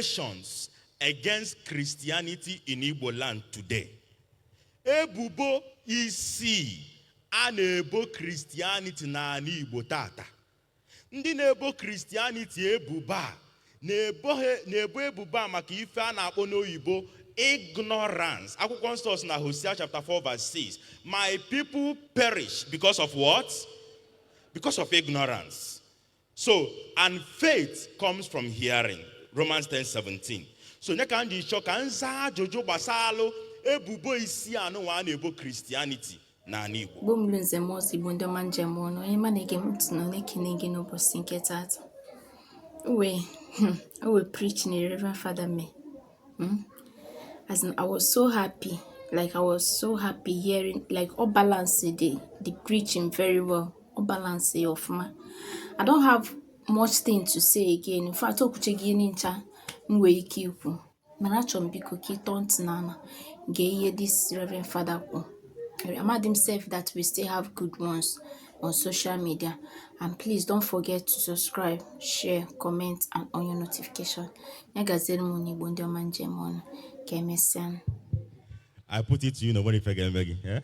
Allegations against Christianity in Igbo land today. Ebubo isii a na-ebo Christianity n'ala Igbo tata. Ndị na-ebo Christianity ebubo a na-ebo ebubo a maka ife a na-akpọ n'oyibo ignorance. Akwụkwọ Nsọ sị na Hosea chapter 4 verse 6, "My people perish because of what? Because of ignorance." So, and faith comes from hearing. Romans 10 17. So, nye ka m ji chọọ ka m zaa ajụjụ gbasalụ ebubo isii anụnwa a na-ebo Christianity n'ala Igbo. Igbo mụrụ nze m ọzọ, Igbo ndị ọma, njem ọnụ, onye ma na-ege m ntị nọ na-ekene gị n'ụbọchị nke tata. O wee preach na Reverend Father me. As in, I was so happy, like I was so happy hearing, like, ọ balance the preaching very well. Ọ balance ya ọfụma. I don't have much thing to say again. In fact, o kwucheghị ihe ncha m nwee ike ikwu. Mana achọrọ m, biko, ka ị tọọ ntị n'ala gee ihe this Reverend Father kwu. Amadị m sef that we still have good ones on social media. And please don't forget to subscribe, share, comment and on your notification. Ya gaziere m unu, Igbo ndị ọma, njem ọnụ. Ka emesịa. I put it to you, nobody forget me. Eh?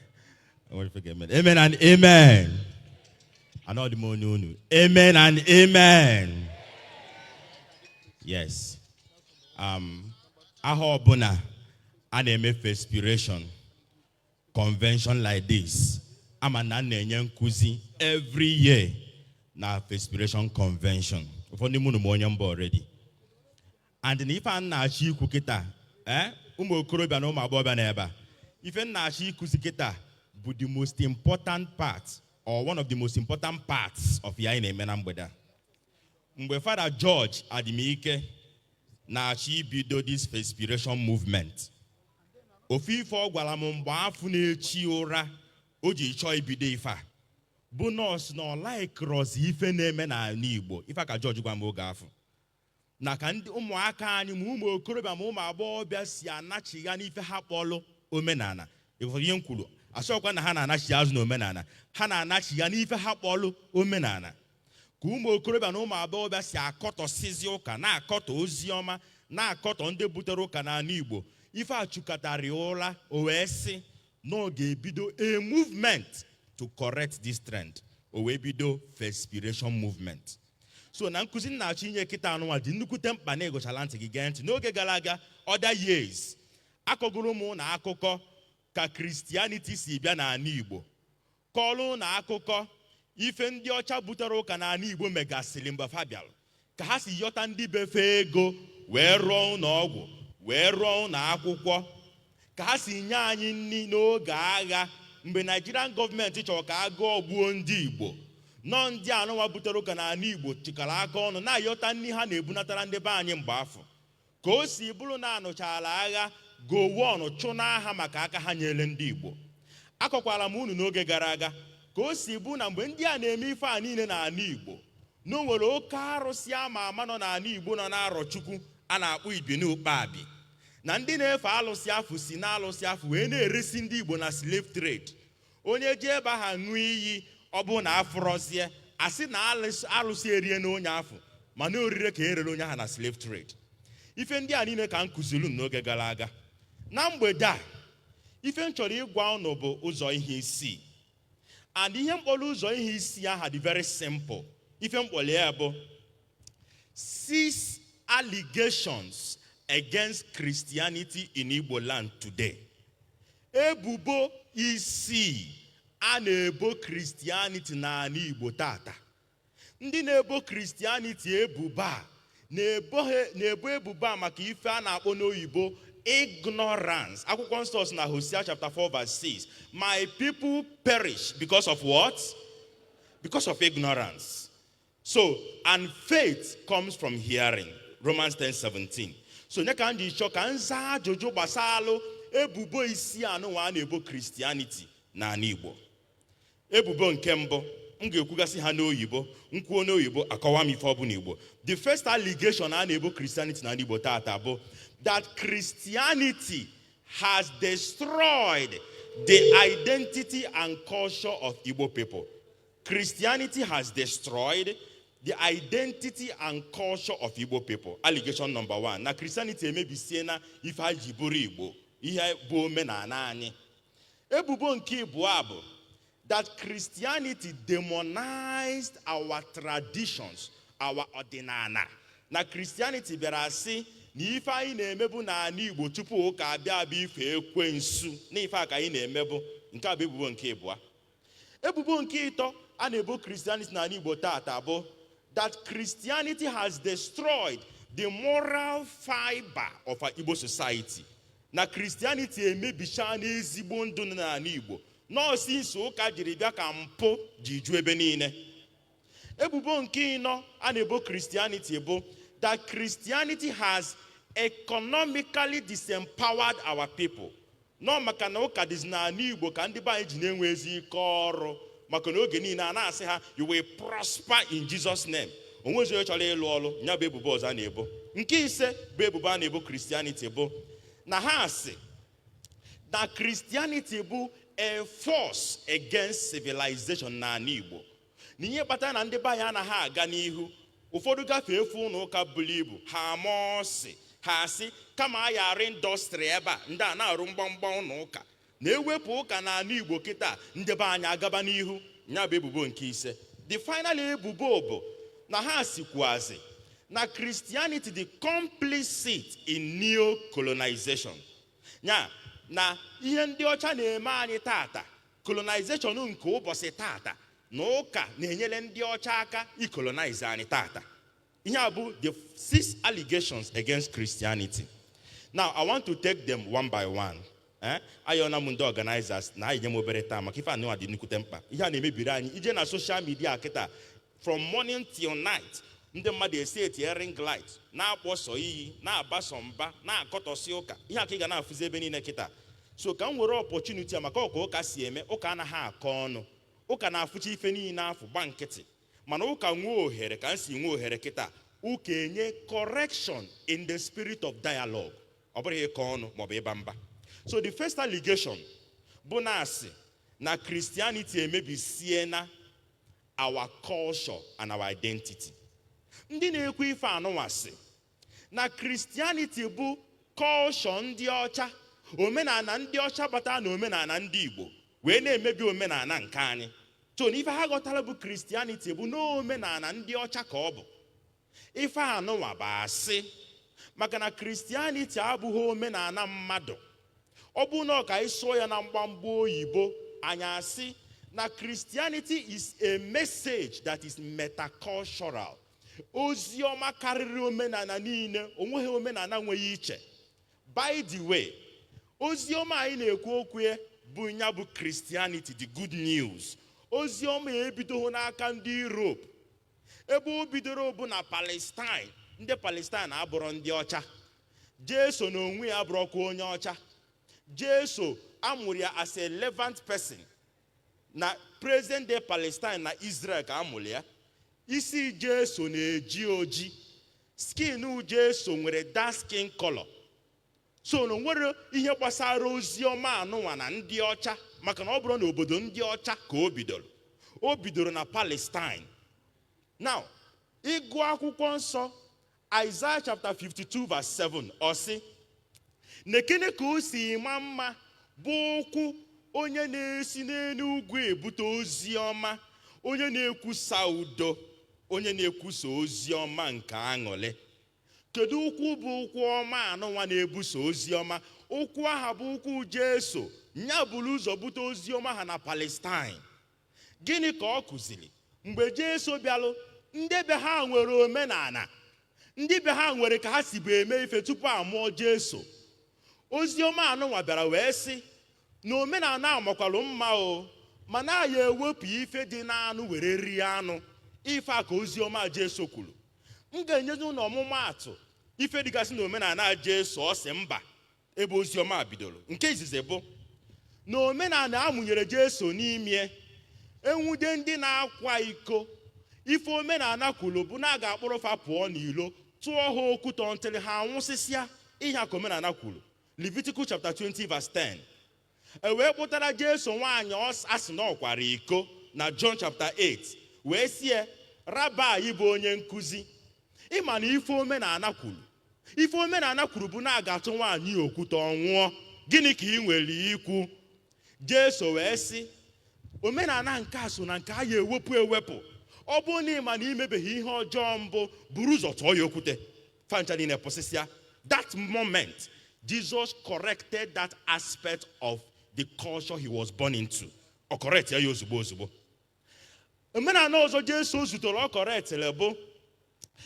Nobody forget me. Amen and amen. Anọdụ m onye unu. Amen and amen. Yes. Aha ọbụla a na-eme Inspiration convention like this, ama na a na-enye nkụzi every year na Inspiration convention. Ụfọdụ mụ na m onye mba already. And na ife a na-achọ ikwu kịta, ụmụ okorobịa na ụmụ agbọghọbịa na ebe a, ife m na-achọ ịkụzi kịta bụ the most important part or one of the most important parts of ya anyị na-eme na mgbede a. Mgbe Fada George Adimike na-achọ ibido this Inspiration movement, ofu ife ọ gwara m mgbe afọ na-echi ụra o ji chọọ ibido ife a bụ nọọsụ na ọ laikrọzi ife na-eme n'ala Igbo. Ife a ka George gwa m oge afọ na ka ndị ụmụaka anyị, ma ụmụ okorobịa ma ụmụ agbọghọbịa, si anachigha n'ife ha kpọlụ omenala. Ịghọtara ihe m kwuru? Asọkwa na ha na-anachi azụ n'omenala, ha na-anachigha n'ife ha kpọlụ omenala, ka ụmụ okorobịa na ụmụ agbọghọbịa si akọtọsizi ụka, na-akọtọ ozi ọma, na-akọtọ ndị butere ụka n'ala Igbo. Ife a chụkọtara ya ụra, o wee sị na ọ ga-ebido a movement to correct this trend. O wee bido Inspiration movement. So na nkụzi m na-achọ inye kịta anụnwa dị nnukwute mkpa na ịgụchala ntị gị gee ntị. N'oge gara aga, other years, akọgoro m na akụkọ ka Christianity si bịa n'ala Igbo, kọọrọ na akụkọ ife ndị ọcha butere ụka n'ala Igbo megasịrị mgbe fa bịara, ka ha si yọta ndị befe ego wee rụọ ụlọ ọgwụ, wee rụọ ụlọ akwụkwọ, ka ha si nye anyị nri n'oge agha mgbe Nigerian gọọmenti chọrọ ka agụọ gbuo ndị Igbo. Nọ ndị anụnwa butere ụka n'ala Igbo chịkọrọ aka ọnụ na-ayọta nri ha na-ebunatara ndị be anyị mgbe afọ, ka o si bụrụ na anụchala agha, Gowon chụ n'agha maka aka ha nyere ndị Igbo. Akọkwara m unu n'oge gara aga ka o si bụ na mgbe ndị a na-eme ife a niile n'ala Igbo, na o nwere oke arụsị ama ama nọ n'ala Igbo, nọ n'Arọ Chukwu, a na-akpọ Ibini Ukpabi, na ndị na-efe alụsị afụ si na alụsị afụ wee na-eresi ndị Igbo na slave trade. Onye ji ebe ahụ ṅụọ iyi, ọ bụ na afụrọzie, asị na alụsị erie na onye afụ, mana orire ka erere onye ahụ na slave trade. Ife ndị a niile ka m kụziri unu n'oge gara aga. Na mgbede a, ife m chọrọ ịgwa unu bụ ụzọ ihe isii, and ihe mkpọrọ ụzọ ihe isii aha dị very simple. Ife mkpọrọ ya bụ six allegations against Christianity in Igbo land today. Ebubo isii a na-ebo Christianity n'ala Igbo tata. Ndị na-ebo Christianity ebubo a na-ebo ebubo a maka ife a na-akpọ n'oyibo ignorance. Akwụkwọ Nsọ sị na Hosea chapter 4 verse 6, "My people perish because of what? Because of ignorance." So, and faith comes from hearing. Romans 10 17. So nye ka m ji chọọ ka m zaa ajụjụ gbasalụ ebubo isii anụnwa a na-ebo Christianity n'ala Igbo. Ebubo nke mbụ, m ga-ekwugasị ha n'oyibo, nkwuo n'oyibo, akọwa m ife ọ bụ n'Igbo. The first allegation a na-ebo Christianity n'ala Igbo tata bụ that Christianity has destroyed the identity and culture of Igbo people. Christianity has destroyed The identity and culture of Igbo people. Allegation number one, na Christianity emebisie na ife anyị ji bụrụ Igbo, ihe bụ omenala anyị. Ebubo nke ịbụọ bụ that Christianity demonized our traditions, our ọdịnala. Na Christianity bịara sị na ife anyị na-emebu n'ala Igbo tupu ụka abịa abịa ife ekwensu, na ife a ka anyị na-emebu. Nke a bụ ebubo nke ịbụọ. Ebubo nke ịtọ a na-ebo Christianity n'ala Igbo tata bụ that Christianity has destroyed the moral fiber of our Igbo society. Na Christianity emebicha n'ezigbo ndụ nọ n'ala Igbo. Nọọsụ nso ụka jiri bịa ka mpụ ji ju ebe niile. Ebubo nke ịnọ a na-ebo Christianity bụ that Christianity has economically disempowered our people. Nọ maka na ụka dịzi n'ala Igbo ka ndị be anyị ji na-enwe ezi ike ọrụ, maka na oge niile a na-asị ha, "You will prosper in Jesus' name." Onwezi onye chọrọ ịlụ ọrụ. Ya bụ ebubo ọzọ a na-ebo. Nke ise bụ ebubo a na-ebo Christianity bụ na ha sị na Christianity bụ a force against civilization n'ala Igbo, na ihe kpatara na ndị be anyị anaghị aga n'ihu, ụfọdụ gafee efu ụlọ ụka buru ibu, ha ama ọsị, ha asị kama a ya arụ industry ebe a, ndị a na-arụ mgbamgba ụlọ ụka, na-ewepụ ụka n'ala Igbo kịta, ndị be anyị agaba n'ihu. Ya bụ ebubo nke ise. The final ebubo bụ na ha sikwuazi na Christianity dị complicit in neo-colonization, ya na ihe ndị ọcha na-eme anyị tata, colonization nke ụbọchị tata, na ụka na-enyere ndị ọcha aka icolonize anyị tata. Ihe a bụ the six allegations against Christianity. Now I want to take them one by one. Ayọna m ndị organizers na anyị nye m obere taa, maka ife anụnwa dị nnukwute mkpa. Ihe a na-emebiri anyị ije na social media kịta, from morning till night, ndị mmadụ esi etinye ring light, na-akpọsọ iyi, na-agbasọ mba, na-akọtọsị ụka. Ihe a ka ị ga na-afụzi ebe niile kịta. So ka m were opportunity a, maka ọka ụka si eme, ụka anaghị akọ ọnụ, ụka na-afụcha ife niile afụ gba nkịtị, mana ụka nwee ohere ka m si nwee ohere kịta, ụka enye correction in the spirit of dialogue, ọ bụrụ ịkọ ọnụ maọbụ ịba mba. So the first allegation bụ na asị na Christianity emebisiena our culture and our identity. Ndị na-ekwu ife anụnwa sị na Christianity bụ culture ndị ọcha, omenala ndị ọcha bata na omenala ndị Igbo wee na-emebi omenala nke anyị. So na ife ha ghọtara bụ Christianity bụ n'omenala ndị ọcha ka ọ bụ. Ife anụnwa bụ asị, maka na Christianity abụghị omenala mmadụ. Ọ bụ na ọ ka anyị sụọ ya na mgbamgba oyibo, anyị asị na Christianity is a message that is metacultural. Ozi ọma karịrị omenala niile, onweghị omenala nweghị iche. By the way, ozi ọma anyị na-ekwu okwu ya bụ ya bụ Christianity, the good news. Ozi ọma ebidoghị n'aka ndị Europe. Ebe o bidoro bụ na Palestine. Ndị Palestine abụrụ ndị ọcha. Jesu n'onwe ya abụrụkwa onye ọcha. Jesu amụrụ ya as a Levant person na present day Palestine na Israel ka amụrụ ya. Isi Jesu na-eji oji, skin Jesu nwere dark skin color. So na nwere ihe gbasara ozi ọma anụnwa na ndị ọcha, maka na ọ bụrụ na obodo ndị ọcha ka o bidoro, o bidoro na Palestine. Now, ịgụ akwụkwọ nsọ, Isaiah chapter 52 verse 7, ọ sị, "Nekene ka o si ma mma bụ ụkwụ onye na-esi n'elu ugwu ebute ozi ọma, onye na-ekwusa udo, onye na-ekwusa ozi ọma nke aṅụrị." Kedu ụkwụ bụ ụkwụ ọma anụnwa na-ebuso ozi ọma? Ụkwụ aha bụ ụkwụ Jesu. Nya buru ụzọ bute ozi ọma ha na Palestine. Gịnị ka ọ kụziri mgbe Jesu bịalụ? Ndị be ha nwere omenala, ndị be ha nwere ka ha si bụ eme ife tupu a mụọ Jesu. Ozi ọma anụnwa bịara wee sị na omenala a makwalụ mma o, mana ya ewepụ ife dị n'anụ were rie anụ. Ife a ka ozi ọma Jesu kwuru. M ga-enyezi ụnụ ọmụmaatụ ife dịgasị na omenala Jesu ọ sị mba ebe ozi ọma bidoro. Nke izizi bụ na omenala amụnyere Jesu n'ime enwude ndị na-akwa iko, ife omenala kwuru bụ na a ga-akpụrụ fa pụọ n'ilo, tụọ ha okwute ntịrị ha anwụsịsịa. Ihe a ka omenala kwuru, Leviticus chapter 20 verse 10. E wee kpụtara Jesu nwaanyị asị na ọ kwara iko na John chapter 8, wee sie Rabbi bụ onye nkụzi, ịma na ife omenala kwuru, ife omenala kwuru bụ na a ga-atụ nwaanyị okwute ọnwụọ. Gịnị ka ị nwere ikwu? Jesu wee sị, omenala nke a so na nke a ya ewepụ ewepụ. Ọ bụrụ na ị ma na imebeghị ihe ọjọọ mbụ, buru ụzọ tụọ ya okwute. Fancha niile pụsịsịa. That moment, Jesus corrected that aspect of the culture he was born into. Ọ correct ya ozugbo ozugbo. Omenala ọzọ Jesu zutere ọ correctịrị bụ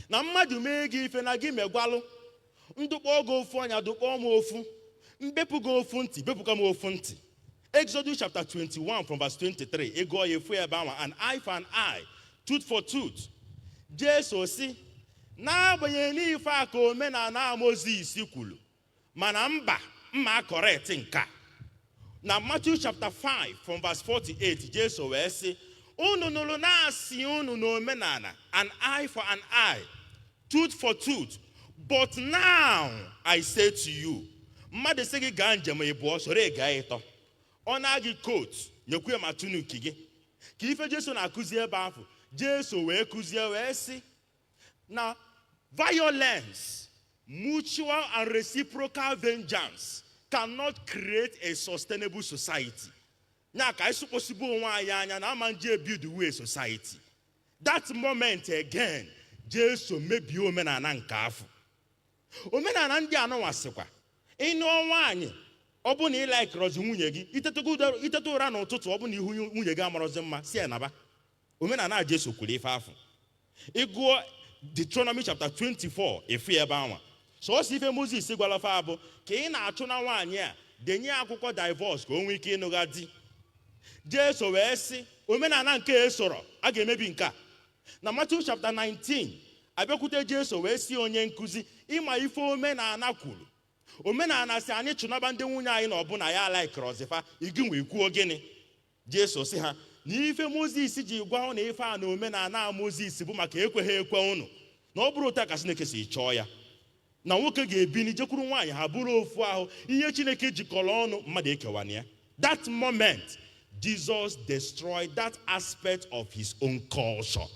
na mmadụ mee gị ife na gị megwalụ. Ndụkpọ gị ofu anya, dụkpọọ m ofu. Mbepụ gị ofu ntị, bepụka m ofu ntị. Exodus chapter 21 from verse 23, ịgụọ ya efu ebe ahụ, an eye for an eye, tooth for tooth. Jesu si, n'agbanyeghị n'ife a ka omenala Mozis kwuru, mana mba, mma correct nke a. Na Matthew chapter 5 from verse 48, Jesu wee sị, unu nụrụ na-asị unu n'omenala, an eye for an eye, tooth for tooth, but now I say to you, mmadụ sị gị gaa njem ịbụọ, soro ị gaa ịtọ. Ọ na-agị coat, nyekwu ya ma tunic gị. Ka ife Jesu na-akụzi ebe ahụ, Jesu wee kụzie wee sị na violence, mutual and reciprocal vengeance cannot create a sustainable society. Ya ka anyị sụkpọsibu onwe anyị anya na ama nje build way society. That moment again, Jesu mebie omenala nke afọ. Omenala ndị anụnwa sịkwa, ịnụọ nwaanyị, ọ bụ na ị likerọzi nwunye gị, iteta ụra n'ụtụtụ, ọ bụ na ihu nwunye gị amarọzi mma, si ya naba. Omenala Jesu kwuru ife afọ. Ịgụọ Deuteronomy chapter 24, efu ebe anwa. Sọọsọ ife Moses gwara fa bụ ka ị na-achụ na nwaanyị a, denye akwụkwọ divorce ka o nwee ike ịnụgha di. Jesu wee sị, omenala nke esoro a ga-emebi nke a. Na Matthew chapter 19, abịakwute Jesu wee sị onye nkụzi, ịma ife omenala kwuru. Omenala si anyị chụnaba ndị nwunye anyị na ọbụna ya likerọzifa, igi nwee kwuo gịnị? Jesu sị ha, na ife Mozis ji gwa ụnụ ife a na omenala Mozis bụ maka ekweghị ekwe ụnụ, na ọ bụrụ otu a ka Chineke si chọọ ya, na nwoke ga-ebini jekwuru nwaanyị ha bụrụ ofu ahụ, ihe Chineke jikọrọ ọnụ mmadụ ekewana ya. That moment, Jesus destroyed that aspect of his own culture.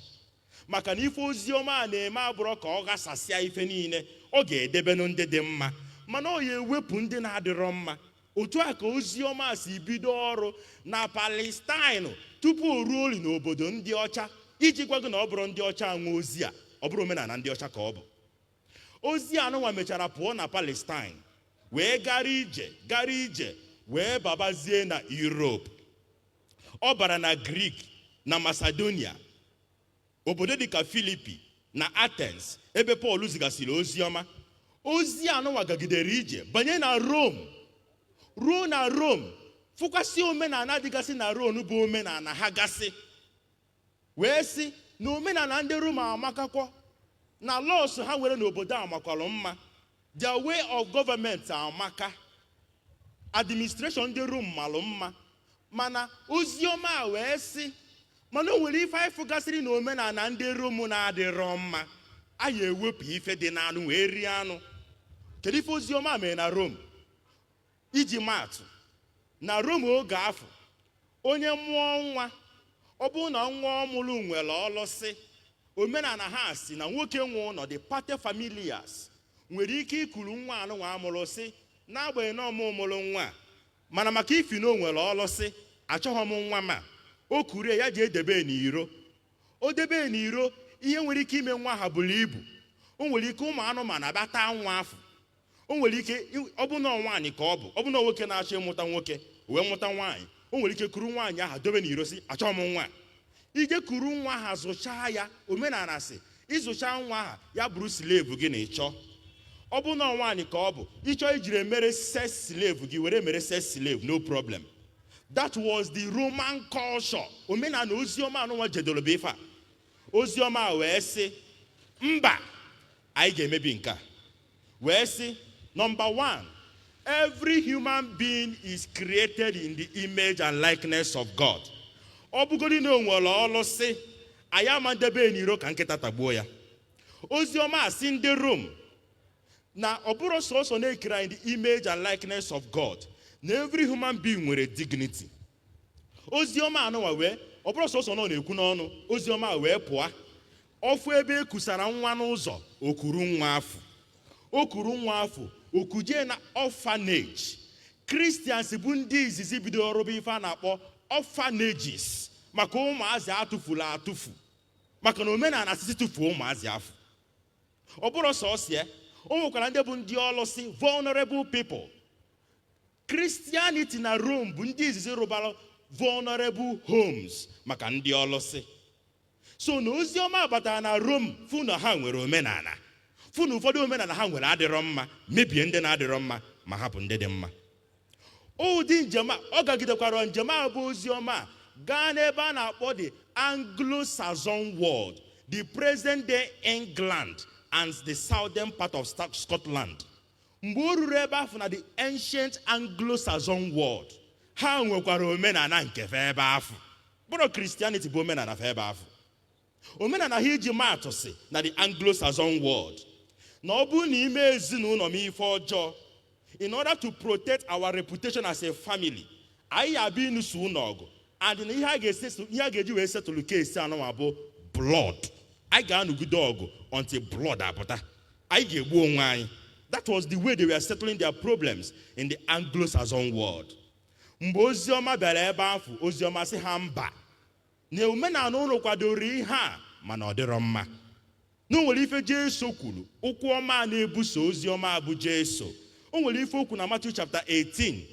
Maka na ife ozi ọma a na-eme abụrụ ka ọ ghasasịa ife niile, ọ ga-edebenụ ndị dị mma, mana ọ ya ewepụ ndị na-adịrọ mma. Otu a ka ozi ọma si bido ọrụ na Palestine tupu o ruo ori n'obodo ndị ọcha, iji gwa gị na ọ bụrụ ndị ọcha nwe ozi a, ọ bụrụ omenala ndị ọcha ka ọ bụ. Ozi anụnwa mechara pụọ na Palestine wee gara ije, gara ije, wee babazie na Europe. Ọ bara na Greek na Macedonia, obodo dịka Filipi na Athens, ebe Pọl zigasịrị ozi ọma. Ozi anụnwa gagidere ije banye na Rome, ruo na Rome fụkwasị omenala dịgasị na Rome bụ omenala ha gasị, wee sị na omenala ndị Rome amakakwọ, na laws ha nwere n'obodo a makwalụ mma, their way of government amaka, administration ndị Rome malụ mma. Mana ozi ọma a wee sị, mana o nwere ife anyị fụgasịrị na omenala ndị Rom na-adịrọ mma, anyị ewepụ ife dị n'anụ wee rie anụ. Kedu ife ozi ọma mere na Rom? Iji maatụ, na Rom oge afọ, onye mụọ nwa, ọ bụrụ na nwa ọ mụrụ nwere ọlụsị, omenala ha si na nwoke nwe ụlọ, the pater familias, nwere ike ikuru nwa anụnwa amụrụ sị, n'agbanyeghị na ọmụ mụrụ nwa a, mana maka ifi na o nwere ọlụsị, achọghị m nwa ma o kurie ya ji edebe n'iro. O debe n'iro, ihe nwere ike ime nwa ha buru ibu. O nwere ike ụmụ anụmanụ abịa taa nwa afọ. O nwere ike ọ bụ na nwaanyị ka ọ bụ, ọ bụ na nwoke na-achọ ịmụta nwoke wee mụta nwaanyị, o nwere ike kuru nwaanyị ahụ dobe n'iro sị, achọghị m nwa. Ije kuru nwa ha zụchaa ya, omenala sị ịzụcha nwa ha ya bụrụ slave gị na ịchọ. Ọ bụ na nwaanyị ka ọ bụ, ịchọ ijiri emere sex slave gị, were mere sex slave, no problem. That was the Roman culture. Omenala oziọma anụnwa jedoro bụ ife a. Oziọma wee sị mba, anyị ga-emebi nke a. Wee sị, number one, every human being is created in the image and likeness of God. Ọ bụgodị na o nwere ọlụsị, anyị ama ndebe n'iro ka nkịta tagbuo ya. Oziọma asị ndị Rom na ọ bụrụ sọsọ na-ekere anyị the image and likeness of God, na every human being nwere dignity. Oziọma anụnwa wee ọ bụrụ sọsọ na ọ na-ekwu n'ọnụ, oziọma wee pụọ. Ọfụ ebe e kusara nwa n'ụzọ, okuru nwa afọ, okuru nwa afọ, okujie na orphanage. Christians bụ ndị izizi bidoro rụba ife a na-akpọ orphanages maka ụmụazị atụfuru atụfu, maka na omenala sisi tụfuo ụmụazị afọ. Ọ bụrụ sọsọ ya, o nwekwara ndị bụ ndị ọlụsị, vulnerable people. Christianity na Rome bụ ndị izizi rụbara vulnerable homes maka ndị ọlụsị. So na ozi ọma batara na Rome, fụ na ha nwere omenala, fụ na ụfọdụ omenala ha nwere adịrọ mma, mebie ndị na-adịrọ mma ma hapụ ndị dị mma. Ụdị njem a ọ gagidekwara, njem a bụ ozi ọma a, gaa n'ebe a na-akpọ the Anglo-Saxon world, the present day England and the southern part of Scotland. Mgbe o ruru ebe ahụ na the ancient Anglo-Saxon world, ha nwekwara omenala nke fa ebe ahụ. Bụrụ Christianity bụ omenala fa ebe ahụ, omenala ha. Iji maatụ, si na the Anglo-Saxon world, na ọ bụrụ na ime ezinụlọ m ife ọjọọ, in order to protect our reputation as a family, anyị abịa ịnụso ụlọ ọgụ, and na ihe a ga-esi, ihe a ga-eji wee setụlụ case anụnwa bụ blood. Anyị ga-anọgide ọgụ until blood apụta, anyị ga-egbu onwe anyị. That was the way they were settling their problems in the Anglo-Saxon world. Mgbe oziọma bịara ebe ahụ, oziọma sị ha mba, na omenala ụlọ kwadoro ihe a, mana ọ dịrọ mma, na o nwere ife Jesu kwuru. Ụkwụ ọma a na-ebuso oziọma bụ Jesu. O nwere ife okwu na Matthew chapter 18.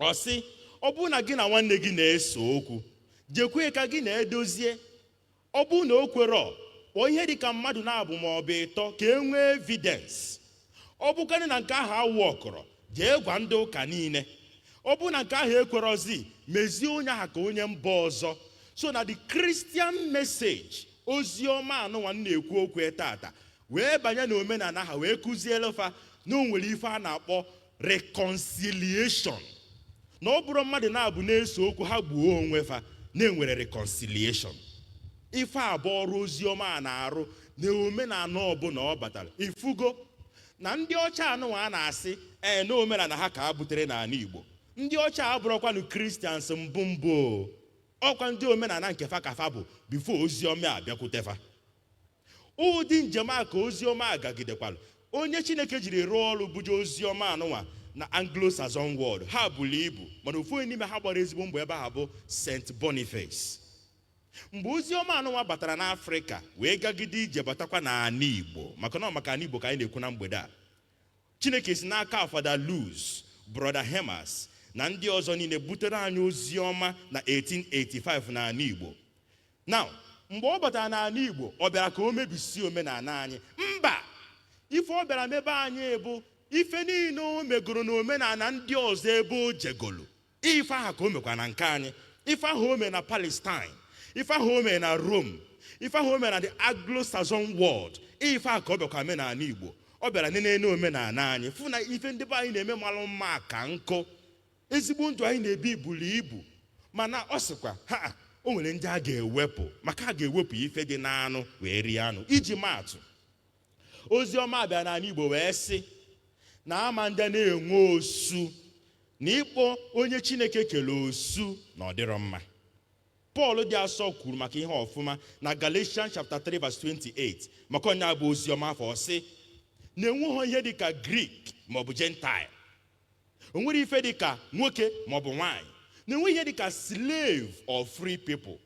Ọ sị, ọ bụrụ na gị na nwanne gị na-ese okwu, jekwe ka gị na-edozie. Ọ bụrụ na o kwerọ, kpọọ ihe dịka mmadụ na-abụ ma ọ bụ ịtọ ka e nwee evidence. Ọ bụkarị na nke ahụ awụ ọkọrọ, jee gwa ndị ụka niile. Ọ bụrụ na nke ahụ ekwerọzi, mezie onye ahụ ka onye mba ọzọ. So na the Christian message, ozi ọma anụnwa m na-ekwu okwu tata, wee banye n'omenala ha, wee kụziere fa na o nwere ife a na-akpọ reconciliation, na ọ bụrụ mmadụ na-abụ na-eso okwu, ha gbuo onwe fa, na-enwere reconciliation. Ife abụọ ọrụ ozi ọma a na-arụ na omenala ọbụla ọ batara. Ifugo na ndị ọcha anụnwa a na-asị ee na omenala ha ka a butere n'ala Igbo, ndị ọcha abụrụkwanụ Christians mbụ mbụ o. Ọkwa ndị omenala nke fa ka fa bụ before ozi ọma abịakwute fa. Ụdị njem a ka ozi ọma a gagidekwalụ. Onye Chineke jiri rụọ ọrụ buje ozi ọma anụnwa na Anglo-Saxon world, ha buru ibu, mana ofu onye n'ime ha gbara ezigbo mbọ ebe ahụ bụ St. Boniface. Mgbe ozi ọma anụnwa batara n'Afrịka, wee gagide ije batakwa n'ala Igbo, maka na ọ maka ala Igbo ka anyị na-ekwu na mgbede a, Chineke si n'aka Fada Luz, Brother Hermas na ndị ọzọ niile butere anyị ozi ọma na 1885 n'ala Igbo. Now, mgbe ọ batara n'ala Igbo, ọ bịara ka o mebisie omenala anyị? Mba. Ife ọ bịara mebe anyị bụ ife niile o megoro n'omenala ndị ọzọ ebe o jegolo, ife ahụ ka o mekwa na nke anyị. Ife ahụ o mere na Palestine, ife ahụ o mere na Rome, ife ahụ o mere na the Anglo-Saxon world, ife ahụ ka ọ bịakwa mee n'ala Igbo. Ọ bịara nene omenala anyị, fụ na ife ndị be anyị na-eme malụ mma ka nkụ, ezigbo ndụ anyị na-ebi buru ibu, mana ọ sịkwa ha o nwere ndị a ga-ewepụ, maka a ga-ewepụ ife dị n'anụ wee rie anụ. Iji maatụ, ozi ọma bịara n'ala Igbo wee sị na ama ndị na-enwe osu, na ịkpọ onye Chineke kele osu na ọ dịrọ mma. Pọl dị asọ kwuru maka ihe ọfụma na Galatians chapter 3 verse 28, maka onye abụ ozi ọma afọ. Ọ sị na enweghị ihe dịka Greek maọbụ Gentile, o nwere ife dịka nwoke maọbụ nwanyị, na enweghị ihe dịka slave or free people,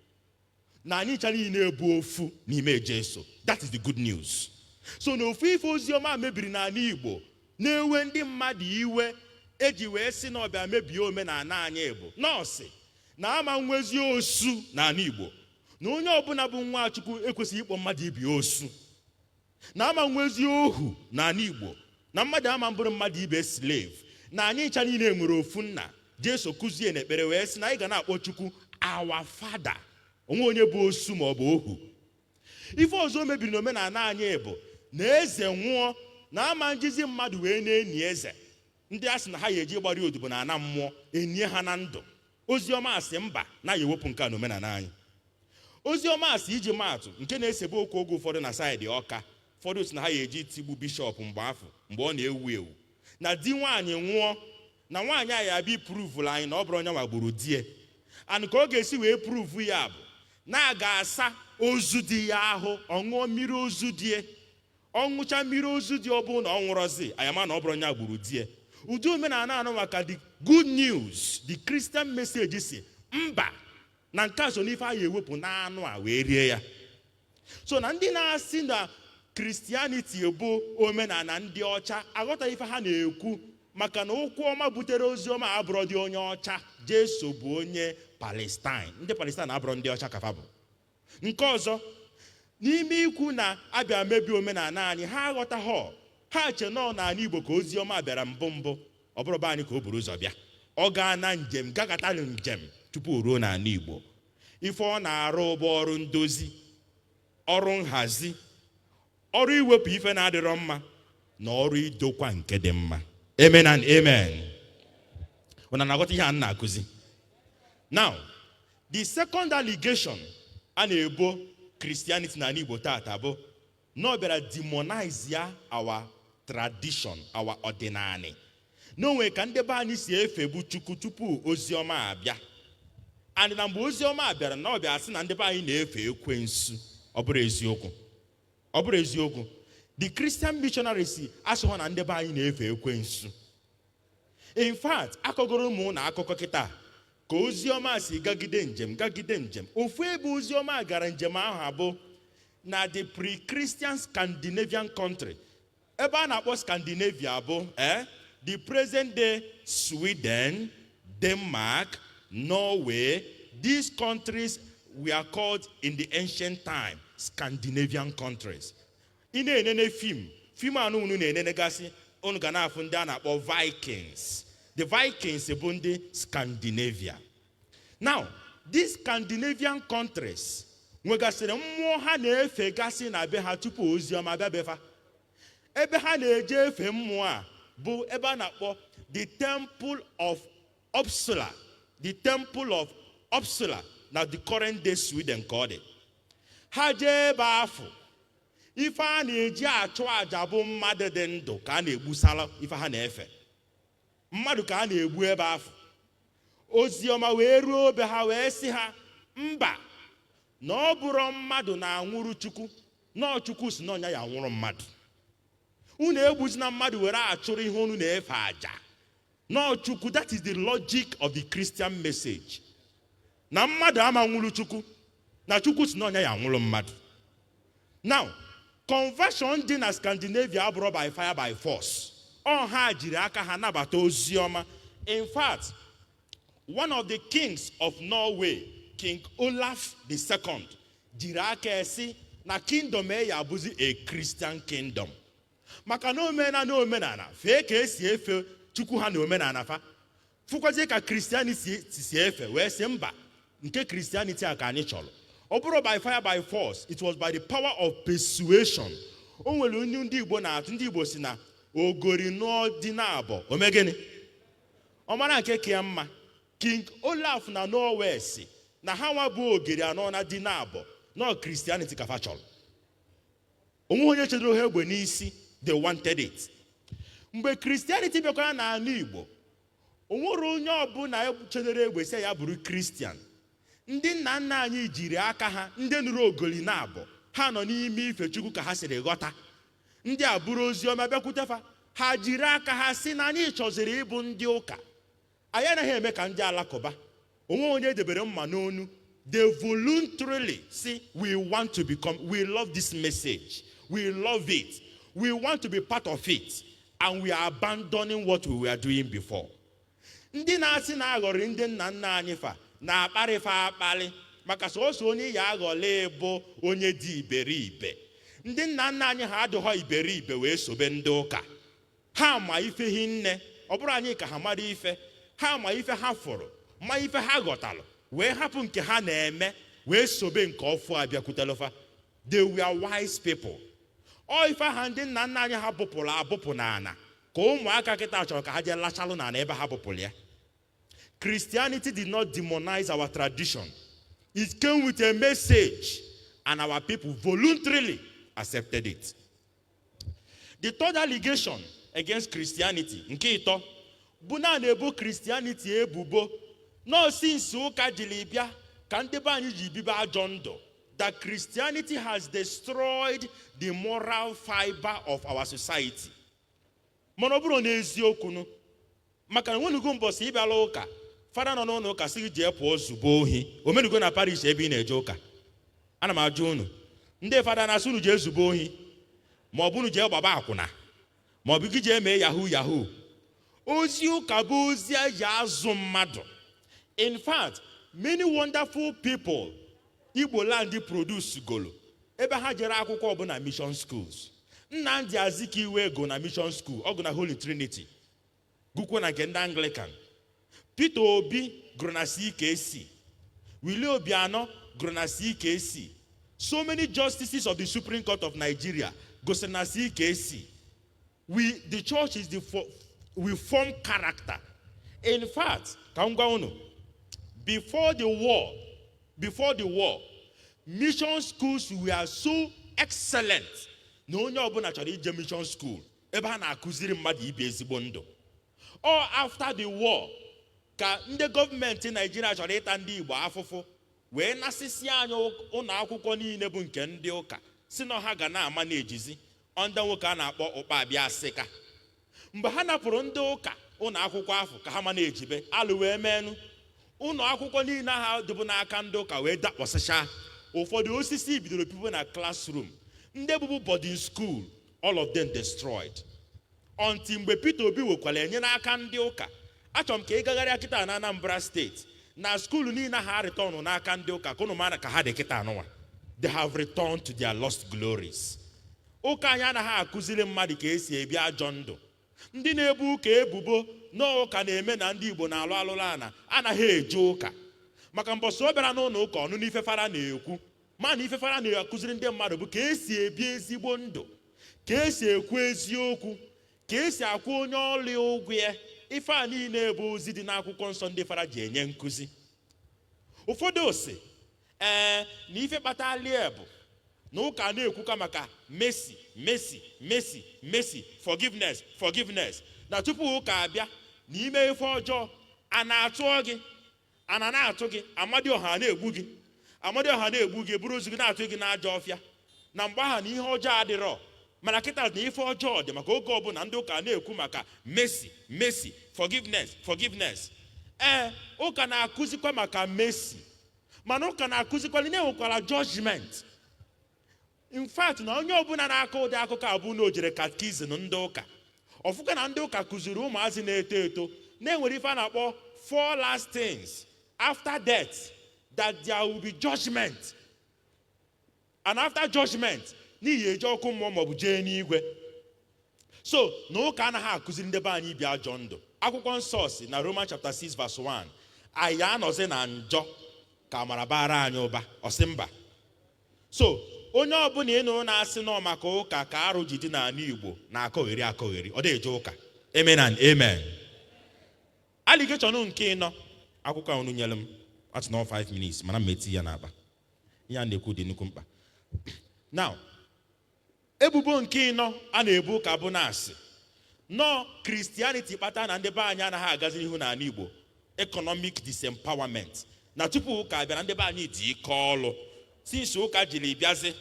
na anyị ncha niile bụ ofu n'ime Jesu. That is the good news. So na ofu ife ozi ọma mebiri n'ala Igbo na-ewe ndị mmadụ iwe, eji wee sị na ọbịa mebie omenala anyị, bụ nọọsị na ama nwezi osu n'ala Igbo, na onye ọbụla bụ nwa Chukwu ekwesịghị ịkpọ mmadụ ibi osu, na ama nwezi ohu n'ala Igbo, na mmadụ ama mbụrụ mmadụ ibe slave, na anyị ncha niile nwere ofu nna. Jesu kụzie n'ekpere wee sị na anyị ga na-akpọ Chukwu "Our Father". Onwe onye bụ osu ma ọ bụ ohu. Ife ọzọ o mebiri n'omenala anyị bụ na eze nwụọ, na ama njizi mmadụ wee na-eni eze. Ndị a sị na ha ya eji gbara odibo na ana mmụọ enie ha na ndụ. Ozi ọma asị mba, na ya ewepụ nke a n'omenala anyị. Ozi ọma asị, iji maatụ, nke na-esebe okwu oge ụfọdụ na side Ọka, ụfọdụ si na ha ya eji tigbu bishọp mgbe afọ mgbe ọ na-ewu ewu, na di nwaanyị nwụọ, na nwaanyị a ya abịa pruvụrụ anyị na ọ bụrụ onye nwa gburu die. And ka ọ ga-esi wee prove ya bụ na a ga-asa ozu di ya ahụ, ọ ṅụọ mmiri ozu die. Ọ ṅụcha mmiri ozu dị, ọ bụrụ na ọ nwụrọzi, anyama na ọ bụrụ nya gburu die. Ụdị omenala anụ maka the good news, the Christian message, si mba, na nke a so n'ife a ya ewepụ n'anụ a wee rie ya. So na ndị na-asị na Christianity bụ omenala ndị ọcha aghọtaghị ife ha na-ekwu, maka na ụkwụ ọma butere ozi ọma abụrọ dị onye ọcha. Jesu bụ onye Palestine. Ndị Palestine abụrọ ndị ọcha kafa bụ. Nke ọzọ n'ime ikwu na abịa mebi omenala anyị, ha aghọtaghọ. Ha che nọọ n'ala Igbo ka ozi ọma bịara mbụ mbụ. Ọ bụrụ be anyị ka o buru ụzọ bịa, ọ gaa na njem gagatalụ njem tupu o ruo n'ala Igbo. Ife ọ na-arụ bụ ọrụ ndozi, ọrụ nhazi, ọrụ iwepụ ife na-adịrọ mma na ọrụ idokwa nke dị mma. Amen and amen. Unu na-aghọta ihe a m na-akụzi? Now, the second allegation a na-ebo Christianity n'ala Igbo tata bụ na ọ bịara demonize ya our tradition, our ọdịnala, na onwe ka ndị be anyị si efebu Chukwu tupu ozi ọma abịa, and na mgbe ozi ọma bịara na ọ bịa sị na ndị be anyị na-efe ekwensu. Ọ bụrụ eziokwu, ọ bụrụ eziokwu. The Christian missionaries asịghọ na ndị be anyị na-efe ekwensu. In fact, akọgoro ụmụ na akụkọ kịta ka ozi ọma si gagide njem, gagide njem. Ofu ebe ozi ọma gara njem ahụ abụ na the pre-Christian Scandinavian country. Ebe a na-akpọ Scandinavia bụ the present day Sweden, Denmark, Norway. These countries were called in the ancient time Scandinavian countries. Ị na-enene film, film anụ unu na-enenegasị, unu ga na-afụ ndị a na-akpọ Vikings. The Vikings bụ ndị Scandinavia. Now, these Scandinavian countries nwegasịrị mmụọ ha na-efegasị na be ha tupu ozi ọma bịa befa. Ebe ha na-eje efe mmụọ a bụ ebe a na-akpọ the Temple of Uppsala. The Temple of Uppsala na the current day Sweden ka ọ dị. Ha jee ebe afọ, ife a na-eji achụ àjà bụ mmadụ dị ndụ ka a na-egbusala ife ha na-efe. Mmadụ ka a na-egbu ebe afọ. Ozi ọma wee ruo obe ha, wee sị ha mba, na ọ bụrụ mmadụ na-anwụrụ Chukwu, na Chukwu si na ọnya ya anwụrụ mmadụ. Unu egbuzina mmadụ were achụrụ ihe unu na-efe àjà nọọ Chukwu. That is the logic of the Christian message, na mmadụ ama nwụrụ Chukwu, na Chukwu si na ọnya ya anwụrụ mmadụ. Now, conversion dị na Scandinavia abụrụ by fire by force. Ọ ha jiri aka ha nabata ozi ọma. In fact, one of the kings of Norway, King Olaf II, jiri aka esi na kingdom e ya abụzi a Christian kingdom, maka na omenala na omenala fee ka esi efe Chukwu ha na omenala fa fụkwazie ka Christianity si efe, wee sị mba, nke Christianity a ka anyị chọrọ. Ọ bụrụ by fire by force, it was by the power of persuasion. O nwere onye ndị Igbo na-atụ. Ndị Igbo si na ogori nụọ dị na abọ ome gịnị, ọ mara nke ka ya mma. King Olaf na Norway si na ha nwa bụ ogiri anọ na dị na abọ nọ, Christianity ka fa chọrọ. Onwe onye chedoro ha egbe n'isi, they wanted it. Mgbe Christianity bịakwara n'ala Igbo, o nwere onye ọbụla chedoro egbe si ya bụrụ Christian. Ndị nna nna anyị jiri aka ha, ndị nụrụ ogoli na abọ ha nọ n'ime ife Chukwu ka ha siri ghọta, ndị a bụrụ ozi ọma bịakwute fa, ha jiri aka ha si na anyị chọziri ịbụ ndị ụka, anyị anaghị eme ka ndị alakụba. Onwe onye edebere mma n'onu. They voluntarily say, "We want to become, we love this message, we love it, we want to be part of it, and we are abandoning what we were doing before." Ndị na-asị na aghọrị ndị nna nna anyị fa na-akparịfa akparị, maka sọsọ onye ya aghọla bụ onye dị iberibe. Ndị nna nna anyị ha adịghọ iberibe wee sobe ndị ụka. Ha ma ife hi nne. Ọ bụrụ anyị ka ha mara ife ha, ma ife ha fụrụ, ma ife ha ghọtalụ, wee hapụ nke ha na-eme wee sobe nke ọfụ abịakwutelụfa. They were wise people. Ọ ife ha ndị nna nna anyị ha bụpụrụ abụpụ n'ala ka ụmụaka kịta chọrọ ka ha jee lachalụ n'ala ebe ha bụpụrụ ya. Christianity did not demonize our tradition. It came with a message, and our people voluntarily accepted it. The third allegation against Christianity, nke ịtọ, bụ na a na-ebo Christianity ebubo nọọsụ nsi ụka jiri bịa ka ndị be anyị ji bibe ajọ ndụ. That Christianity has destroyed the moral fiber of our society. Mana ọ bụrụ n'eziokwu nụ, maka na nwenugo mbọsị ịbịala ụka, fada nọ n'ụlọ ụka sị gị jee pụọ zube ohi. Omenugo na parish ebe ị na-eje ụka? Ana m ajụ unu, ndị fada na-asị unu jee zube ohi, ma ọ bụ unu jee gbaba akwụna, ma ọ bụ gị jee mee yahoo yahoo? Ozi ụka bụ ozi eji azụ mmadụ. In fact, many wonderful people Igbo land produce golo ebe ha jere akwụkwọ bụ na mission schools. Nnamdi Azikiwe go na mission school, ọ gụ na Holy Trinity, gụkwuo na nke ndị Anglican. Peter Obi gụrụ na CKC. Willie Obiano gụrụ na CKC. So many justices of the Supreme Court of Nigeria gosiri na CKC. We, the church is the we form character. In fact, ka m gwa unu, before the war, mission schools were so excellent na onye ọbụla chọrọ ije mission school, ebe a na-akụziri mmadụ ibi ezigbo ndụ. Or after the war ka ndị gọọmenti Naijiria chọrọ ịta ndị Igbo afụfụ wee nasịsị anyị ụlọ akwụkwọ niile bụ nke ndị ụka, si na ha ga na-ama na-ejizi ndị nwoke a na-akpọ Ụkpabịa Asịka. Mgbe ha napụrụ ndị ụka ụlọ akwụkwọ ahụ ka ha ma na-ejibe alụ, wee menụ ụlọ akwụkwọ niile ha dịbụ n'aka ndị ụka wee dakpọsịcha. Ụfọdụ osisi bidoro pipo na classroom ndị bụbu boarding school, all of them destroyed, until mgbe Peter Obi wekwara enye n'aka ndị ụka. Achọrọ m ka ị gagharịa kịta na Anambra Steeti, na school niile ha return n'aka ndị ụka, ka unu mara ka ha dị kịta anụnwa. They have returned to their lost glories. Ụka anyị anaghị akụziri mmadụ ka esi ebi ajọ ndụ. Ndị na-ebu ụka ebubo na ụka na-eme na ndị Igbo na-alụ alụlụ ana anaghị eje ụka, maka mbọsị ọ bịara n'ụlọ ụka, ọnụ n'ife fara na-ekwu, ma na ife fara na-akụziri ndị mmadụ bụ ka esi ebi ezigbo ndụ, ka esi ekwu eziokwu, ka esi akwụ onye ọlịa ụgwọ ya. Ife a niile bụ ozi dị n'akwụkwọ nsọ ndị fara ji enye nkụzi. Ụfọdụ ose ee na ife kpatalie bụ na ụka na-ekwuka maka mercy, mercy, mercy, mercy, forgiveness, forgiveness, na tupu ụka abịa, na ime ife ọjọọ a na-atụọ gị, a na na-atụ gị, Amadioha na-egbu gị, Amadioha na-egbu gị, buru ozu gị na-atụ gị n'ajọ ọfịa. Na mgbe ahụ na ihe ọjọọ adịrọ, mana kịta na ife ọjọọ dị, maka oge ọbụla ndị ụka na-ekwu maka mercy, mercy, forgiveness, forgiveness. Ee, ụka na-akụzikwa maka mercy, mana ụka na-akụzikwa na enwekwara judgment. In fact, na onye ọbụla na-akọ ụdị akụkọ abụ na o jere catechism ndị ụka ọfụka, na ndị ụka kụziri ụmụazị na-eto eto na-enwere ife a na-akpọ four last things after death, that there will be judgment, and after judgment n'ihi eje ọkụ mmụọ maọbụ jee n'igwe. So na ụka anaghị akụziri ndị be anyị ibi ajọ ndụ. Akwụkwọ nsọ si na Roman chapter 6 verse 1, anyị anọzi na njọ ka amara bara anyị ụba? Ọsị mba. So onye ọbụla ị nụrụ na-asị nọ maka ụka ka arụ ji dị n'ala Igbo na-akọgheri akọgheri, ọ dị eje ụka. Amen and amen. Allegation nke ịnọ, akwụkwọ a unu nyere m atụ nọ 5 minutes, mana m eti ya n'akpa. Ihe a na-ekwu dị nnukwu mkpa. Now, ebubo nke ịnọ a na-ebu ụka bụ na-asị nọọ Christianity kpata na ndị be anyị anaghị agazi n'ihu n'ala Igbo, economic disempowerment, na tupu ụka bịara, ndị be anyị dị ike ọlụ. Since ụka jiri bịazi,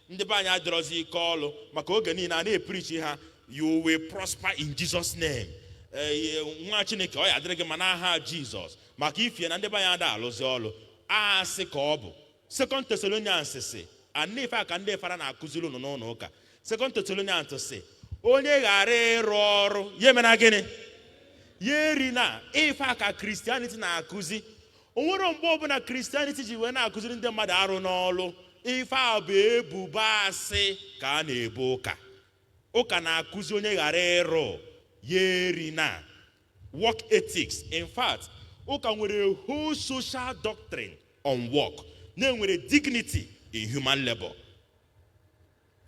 ndị be anyị adịrọzi ike ọlụ, maka oge niile a na-epreachi ha, "You will prosper in Jesus' name." Ee, nwa Chineke, ọ ya adịrị gị ma n'aha Jizọs. Maka ifie na ndị be anyị ada alụzi ọlụ, asị ka ọ bụ Second Thessalonians si ana ife a ka ndị fara na-akụziri unu n'ụlọ ụka. Second Thessalonians si onye ghara ịrụ ọrụ ya emena gịnị? Ya eri. Na ife a ka Christianity na-akụzi. O nwere mgbe ọbụla Christianity ji wee na-akụziri ndị mmadụ arụ n'ọlụ? Ife a bụ ebubo asị ka a na-ebu ụka. Ụka na-akụzi onye ghara ịrụ ya eri na work ethics. In fact, ụka nwere a whole social doctrine on work, na-enwere dignity in human labor.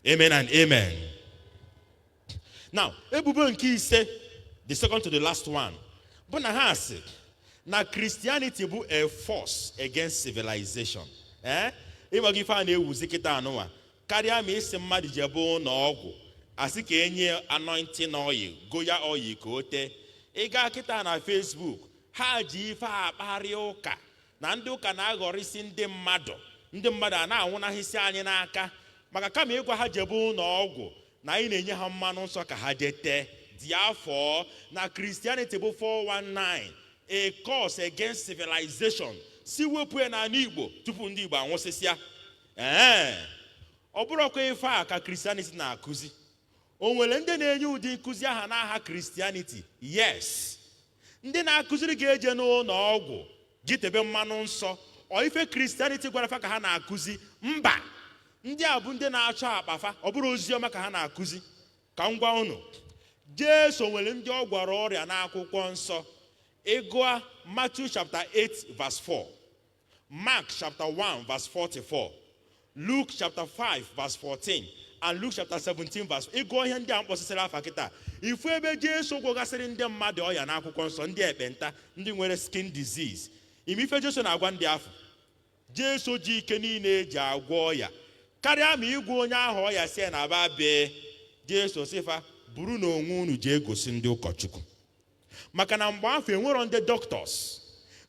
Amen and amen. Now, ebubo nke ise, the second to the last one, bụ na ha sị na Christianity bụ a force against civilization. Eh, ịgbago ife a na-ewuzi kịta anụnwa karịa ma isi mmadụ jebe ụlọ ọgwụ, asị ka enye anointing oil, goya oil ka o tee. Ị gaa kịta na Facebook, ha ji ife akparị ụka na ndị ụka na-aghọrịsị ndị mmadụ. Ndị mmadụ a na-anwụnahịsị anyị n'aka maka kama ịgwa ha jebe ụlọ ọgwụ, na anyị na-enye ha mmanụ nsọ ka ha jee tee. Dị afọ na Christianity bụ 419, a curse against civilization. Si wepụ ya n'ala Igbo tupu ndị Igbo anwụsịsịa. Ee, ọ bụrụkwa ife a ka Christianity na-akụzi. O nwere ndị na-enye ụdị nkụzi aha n'aha Christianity? Yes. Ndị na-akụziri gị eje n'ụlọ ọgwụ gị tebe mmanụ nsọ, ọ ife Christianity gwara fa ka ha na-akụzi? Mba. Ndị a bụ ndị na-achọ akpafa, ọ bụrụ ozi ọma ka ha na-akụzi. Ka m gwa unu, Jesu nwere ndị ọ gwara ọrịa n'akwụkwọ nsọ. Ịgụa Matthew chapter 8 verse 4, Mark chapter 1 verse 44, Luke chapter 5 verse 14 and Luke chapter 17 verse, ịgụọ ihe ndị a mkpọsịsịrị afa kịta, ifu ebe Jesu gwọgasịrị ndị mmadụ ọya n'akwụkwọ nsọ, ndị ekpenta, ndị nwere skin disease. Ime ife Jesu na-agwa ndị afọ, Jesu ji ike niile eji agwọ ọya karịa ma ịgwọ onye ahụ ọya si ya na aba bee. Jesu sịfa, buru na onwe unu jee gosi ndị ụkọchukwu, maka na mgbe afọ enwero ndị doctors.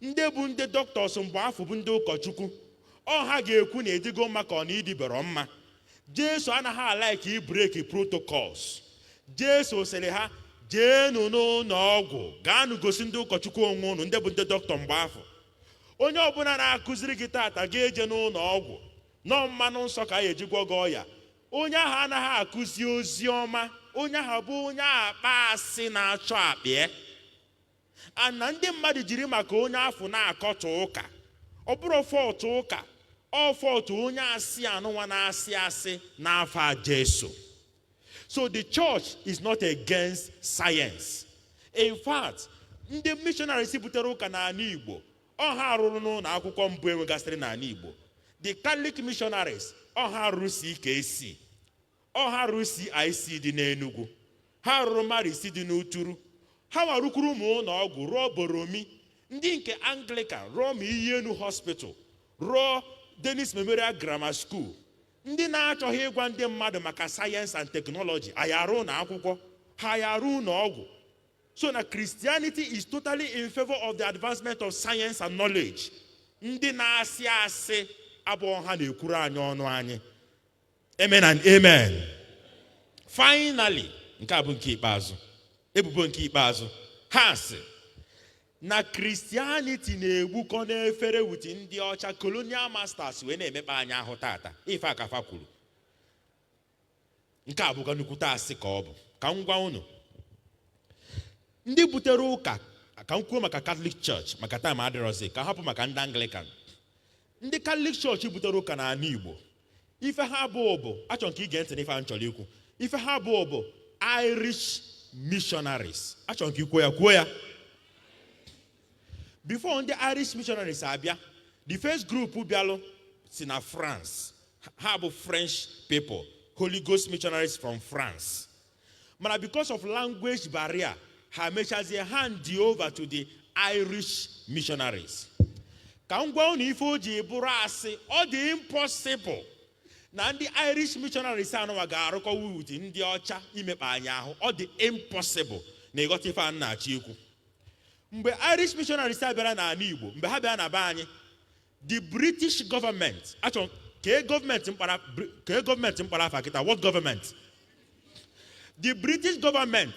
Ndị bụ ndị doctors mgbe afọ bụ ndị ụkọchukwu. Ọ ha ga-ekwu na edigo mma ka ọ na idibero mma. Jesu anaghị a-like i-break protocols. Jesu sịrị ha, jeenu n'ụlọ ọgwụ, gaanụ gosi ndị ụkọchukwu onwe unu, ndị bụ ndị dọkịta mgbe afọ. Onye ọbụla na-akụziri gị tata ga-eje n'ụlọ ọgwụ nọọ mmanụ nsọ ka a ga-eji gwọ gị ọya, onye ahụ anaghị akụzi ozi ọma. Onye ahụ bụ onye akpa asị na-achọ akpịa ana ndị mmadụ jiri maka onye afọ na-akọtọ ụka. Ọ bụrụ fault ụka, ọ fault onye asị anụnwa na-asị asị n'afọ Jesu. So the church is not against science. In fact, ndị missionaries butere ụka n'ala Igbo, ọ ha rụrụ n'ụlọ akwụkwọ mbụ enwegasịrị n'ala Igbo. The Catholic missionaries, ọ ha rụrụ CKC, ọ ha rụrụ CIC dị n'Enugu, ha rụrụ Marist dị n'Uturu, ha warukwuru ụmụ ụlọ ọgwụ, rụọ Boromi. Ndị nke Anglican rụọ ma Iyi Enu Hospital, rụọ Dennis Memorial Grammar School. Ndị na-achọghị ịgwa ndị mmadụ maka science and technology anyị arụ ụlọ akwụkwọ, ha anyị arụ ụlọ ọgwụ. So na Christianity is totally in favor of the advancement of science and knowledge. Ndị na-asị asị abụọ ha na-ekwuru anyị ọnụ anyị. Amen and amen. Finally, nke a bụ nke ikpeazụ, ebubo nke ikpeazụ ha sị na Christianity na-egbukọ n'efere with ndị ọcha, colonial masters, wee na-emekpa anyị ahụ tata. Ife akafa kwuru, nke a bụkwa nnukwute asị ka ọ bụ. Ka m gwa unu, ndị butere ụka, ka m kwuo maka Catholic Church, maka time adịrọzi, ka hapụ maka ndị Anglican. Ndị Catholic Church butere ụka n'ala Igbo, ife ha bụ achọrọ nke ige ntị n'ife a m chọrọ ikwu. Ife ha bụ Irish missionaries. Achọrọ nke ikwuo ya, kwuo ya. Before ndị Irish missionaries abịa, the first group bịalụ si na France. Ha bụ French people, Holy Ghost missionaries from France. Mana because of language barrier, ha mechazie hand over to the Irish missionaries. Ka m gwa unu ife o ji bụrụ asị: ọ dị impossible na ndị Irish missionaries anụwa ga-arụkọ with ndị ọcha imekpa anyị ahụ. Ọ dị impossible na ịghọta ife a m na-achọ ikwu. Mgbe Irish missionaries a bịara n'ala Igbo, mgbe ha bịara na be anyị, the British government achọ kee gọọmenti mkpara, kee gọọmenti mkpara afa kịta. What government? The British government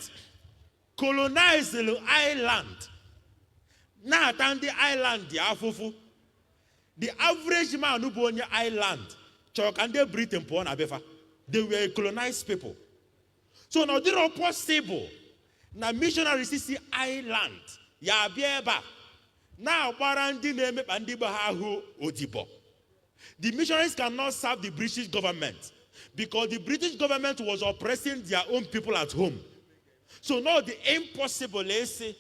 colonized Ireland, na-ata ndị Ireland afụfụ. The average man bụ onye Ireland chọrọ ka ndị Britain pụọ na befa. They were colonized people. So na ọ dịrọ possible na missionaries si Ireland ya abịa ebe a na-agbara ndị na-emekpa ndị be ha ahụ odibo. The missionaries cannot serve the British government because the British government was oppressing their own people at home. So no, the impossible esi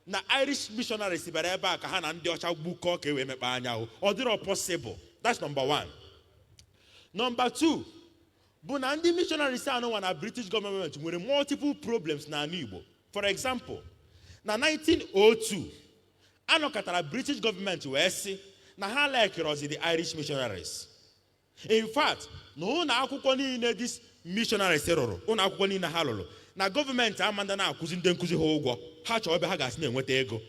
na Irish missionaries bịara ebe a ka ha na ndị ọcha gbukọọ ka e wee mekpa anya ahụ. Ọ dịrọ possible. That's number one. Number two bụ na ndị missionaries anụnwa na British government nwere multiple problems n'ala Igbo. For example, na 1902, anọkọtara British government wee sị na ha likerozi the Irish missionaries. In fact, na ụlọ akwụkwọ niile these missionaries rụrụ, ụlọ akwụkwọ niile ha rụrụ, na gọọmenti amanda na-akwụzi ndị nkụzi ha ụgwọ. Ha chọrọ ebe ha ga-asị na-enweta ego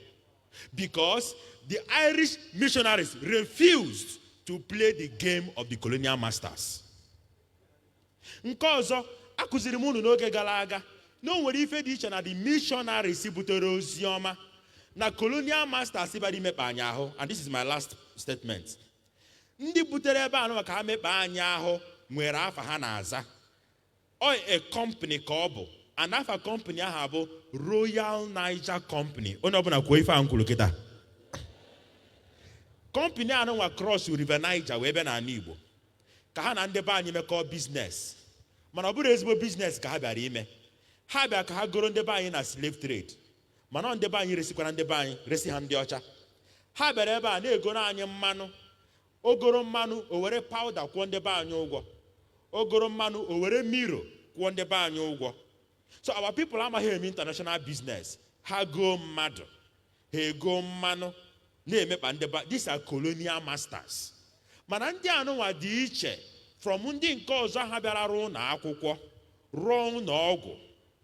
because the Irish missionaries refused to to play the game of the colonial masters. Nke ọzọ akụziri m unu n'oge gara aga na o nwere ife dị iche na the missionaries butere ozi ọma na colonial masters bịara imekpa anyị ahụ. And this is my last statement. Ndị butere ebe a maka ha mekpa anyị ahụ nwere afa ha na-aza. Ọ a company ka ọ bụ, and afa company ahụ bụ Royal Niger Company. Onye ọbụla kwuo ife a m kwuru kịta. Company a nwa cross River Niger wee bịa n'ala Igbo ka ha na ndị be anyị mekọọ business, mana ọ bụrụ ezigbo business ka ha bịara ime. Ha bịara ka ha goro ndị be anyị na slave trade, mana ọ ndị be anyị resikwara ndị be anyị, resi ha ndị ọcha. Ha bịara ebe a na-egoro anyị mmanụ. Ogoro mmanụ, o were powder kwụọ ndị be anyị ụgwọ. Ogoro mmanụ, o were mirror kwụọ ndị be anyị ụgwọ. So our people amaghị eme international business. Ha goo mmadụ, ha ego mmanụ, na-emekpa ndị be. These are colonial masters. Mana ndị anụnwa dị iche from ndị nke ọzọ. Ha bịara rụọ ụlọ akwụkwọ, rụọ ụlọ ọgwụ,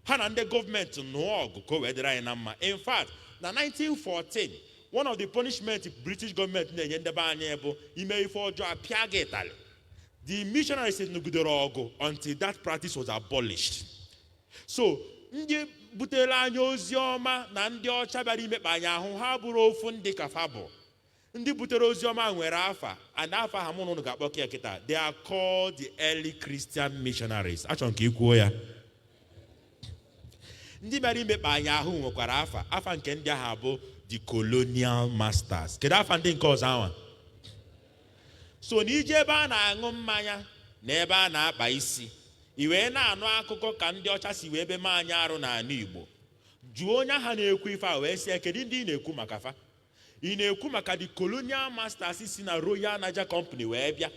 ha na ndị gọọmenti nụọ ọgụ ka o wee dịrị anyị na mma. In fact, na 1914, one of the punishment British gọọmenti na-enye ndị be anyị bụ ime ife ọjọọ, apịa gị ịtalị. The missionaries nụgidere ọgụ until that practice was abolished. So ndị butere anyị ozi ọma na ndị ọcha bịara imekpa anyị ahụ, ha bụrụ ofu. Ndị kafa bụ ndị butere ozi ọma nwere afa, and afa ha mụ na unu ga-akpọ ya kịta. They are called the early Christian missionaries. Achọrọ m ka ị kwuo ya. Ndị bịara imekpa anyị ahụ nwekwara afa. Afa nke ndị ahụ bụ the colonial masters. Kedu afa ndị nke ọzọ anwa? So na ije ebe a na-aṅụ mmanya na ebe a na-akpa isi, i wee na-anụ akụkọ ka ndị ọcha si wee beme anyị arụ n'ala Igbo, jụọ onye agha na-ekwu ife a wee sị ya, kedu ndị ị na-ekwu maka fa? Ị na-ekwu maka the colonial masters si na Royal Niger Company wee bịa,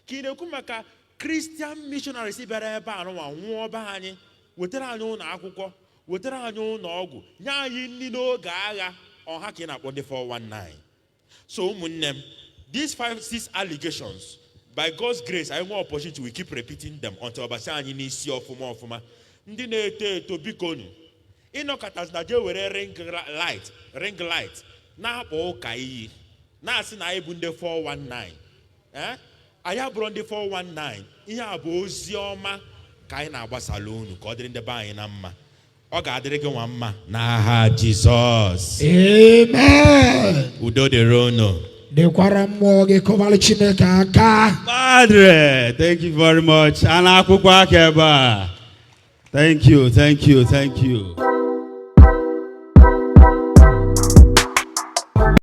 ka ị na-ekwu maka Christian missionaries bịara ebe a nụnwa nwụọ be anyị, wetara anyị ụlọ akwụkwọ, wetara anyị ụlọ ọgwụ, nye anyị nri n'oge agha ọha, ka ị na-akpọ ndị 419? So ụmụnne m, these five, six allegations, by God's grace, anyị nwee opportunity, we keep repeating them until ọbasi anyị n'isi ọfụma ọfụma. Ndị na-eto eto, bikonu, ịnọkọtazi na jee were ring light na-akpọ ụka iyi, na-asị na anyị bụ ndị 419. Eh? Anyị abụrụ ndị 419. Ihe a bụ ozi ọma ka anyị na-agbasala unu ka ọ dịrị ndị be anyị na mma. Ọ ga-adịrị gị nwa mma n'aha Jizọs. Amen. Udo dịrị unu. Dịkwara mmụọ gị. Kụbalụ Chineke aka. Padre, thank you very much. A na-akwụkwọ aka ebe a. Thank you, thank you, thank you.